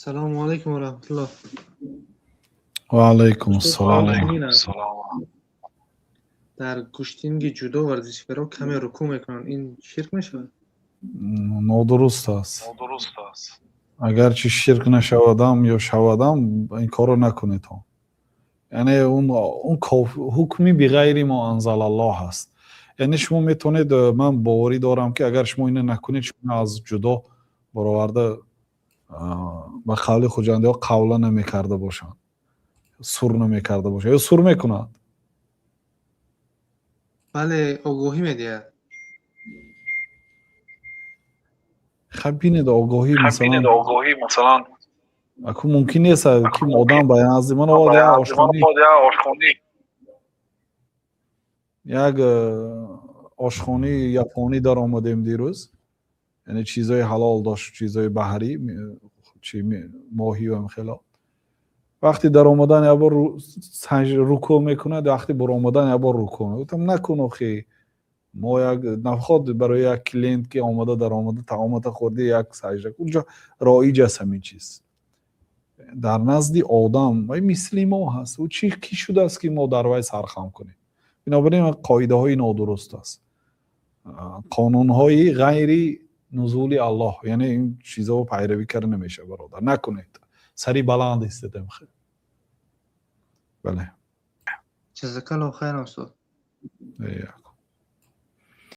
Салому алайкум ва раҳматуллоҳ. Ва алайкум ассалом. Чунин аст, дар гӯштинги ҷудо варзишгаро каме рукӯъ мекунанд, ин ширк мешавад? Нодуруст аст. Агарчи ширк нашавадам ё шавадам, ин корро накунед. Яъне он ҳукми بغير ما أنزل الله аст. Яъне шумо метавонед, ман боварӣ дорам, ки агар шумо ина накунед, шумо аз ҷудо бароварда, ба қавли хуҷандиҳо, қавла намекарда бошанд, сур намекарда бошанд ё сур мекунад? Бале, огоҳӣ медиҳад. Хаб, бинед, огоҳӣ масалан аку мумкин нест, ки одам ба назди ман овад як ошхони, як ошхонаи японӣ даромадем дирӯз, яъне чизҳои ҳалол дошт, чизҳои баҳрӣ, чи моҳию хело. Вақти даромадан якбор рукӯъ мекунад, вақти баромадан якбор рукӯъ. Гуфтам: «Накун, охи, мо як наход барои як клиент, ки омада, даромада, таомата хӯрди, як саҷда». Унҷо роиҷ аст ҳамин чиз дар назди одам, вай мисли мо ҳаст. Ӯ чи кӣ шудааст, ки мо дар вай сархам кунем? Бинобар ин қоидаҳои нодуруст аст, қонунҳои ғайри нузули Аллоҳ, яъне ин чизҳо пайравӣ карда намешавад, бародар, накунед. Сари баланд истедем. Бале. جزاك الله خيرا, устод.